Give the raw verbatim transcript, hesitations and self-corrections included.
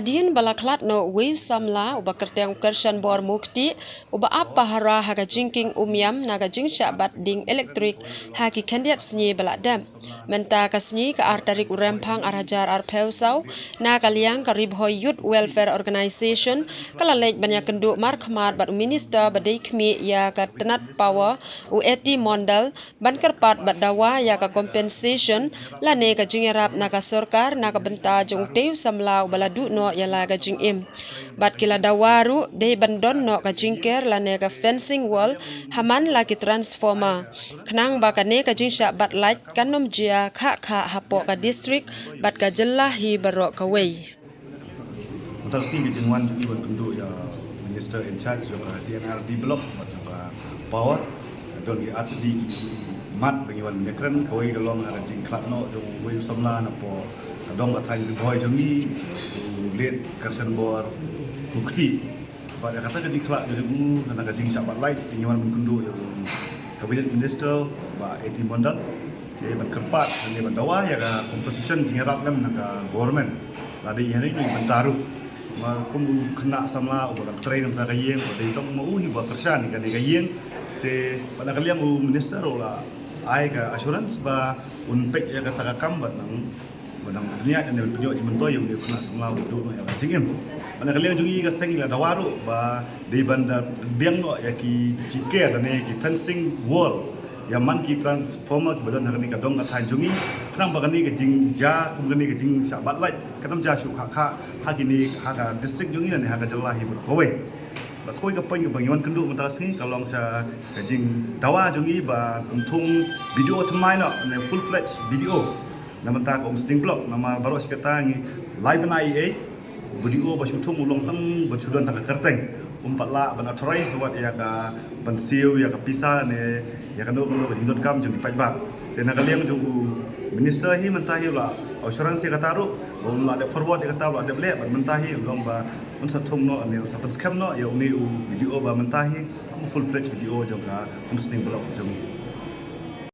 Hadien ba la khlad noh uwei u samla uba kyrteng u Kyrshanbor Mukti, uba ap pahara ha ka jingkieng umïam na ka jingshah bat ding elektrik ha ki khyndiat sngi ba la dep. Mynta ka sngi, ka ar tarik u Rymphang ar hajar arphew saw, na ka liang ka Ri Bhoi Youth Welfare Organisation ka la leit ban ïakynduh markhmat bad u Minister ba dei khmih ïa ka tnat power, u A T Mondal, ban kyrpad bad dawa ïa ka compensation lane ka jingïarap na ka sorkar na ka bynta jong utei u samla uba la duh noh ïa la ka jingim. Bad ki la dawa ruh dei ban don noh ka jingker lane ka fencing wall ha man la ki transformer, khnang ba kane ka jingshah bat lait kan ym jia khah khah hapoh ka district bad ka jylla hi baroh kawei. Mynta ka sngi ka jingwan jong ngi ban kynduh ïa Minister in charge jong ka C&RD block bad jong ka power. Don ki ar tylli ki mat ba ngi wan ïakren, kawei ka long ka jingkhlad noh jong uwei u samla napoh ka dong ka thaiñ Ri Bhoi jong ngi, u late Kyrshanbor Mukti. Bad ïa kata ka jingkhlad jong u, kata ka jingshah bat lait, ngi wan ban kynduh ïa u Cabinet Minister Bah A T Mondal. Ïa ban kyrpad, ïa ban dawa ïa ka compensation, jingïarap lem na ka government. Lada ïa ne ngi ban taruh. Ma kum u khynnah samla uba dang trei na ka ïing, uba dei tang ma u hi ba kyrshan ïa kane ka ïing. Te bad na ka liang u minister u la ai ka assurance ba un peit ïa kata ka kam bad nang, bad nang pynïaid ne pynïoh jingmyntoi ïa une u khynnah samla uba duh noh ïa ka jingim. Bad na ka liang jong ngi ka seng ngi la dawa ruh ba dei ban da biang noh ïa ki jingker ne ki fencing wall ïa man ki transformer kiba don ha kane ka dong ka thaiñ jong ngi, khnang ba kane ka jingjia, kum kane ka jingshah bat lait kan ym jia shuh khah khah ha kine, ha ka district jong ngi ne ha ka jylla hi baroh kawei. Bad sa kawei ka point kaba ngi wan kynduh mynta ka sngi ka long sha ka jingdawa jong ngi ba kum thung B D O thymmai noh ne full fledged B D O na bynta ka Umsning Block, namar baroh shi katta ngi lai bnai ei ei u B D O ba shu thung u long tang ban shu don tang ka kyrteng, um pat lah ban authorize wat ïa ka ban siew ïa ka pisa ne ïa kano kano ka jingdonkam jong ki paidbah. Te na ka liang jong u minister hi mynta hi u la assurance ïa kata ruh ba un la dep forward ïa kata, u la dep leh, bad mynta hi u long ba un sa thung noh ne un sa pynskhem noh ïa une u B D O ba mynta hi kum full fledged B D O jong ka Umsning Block jong ngi.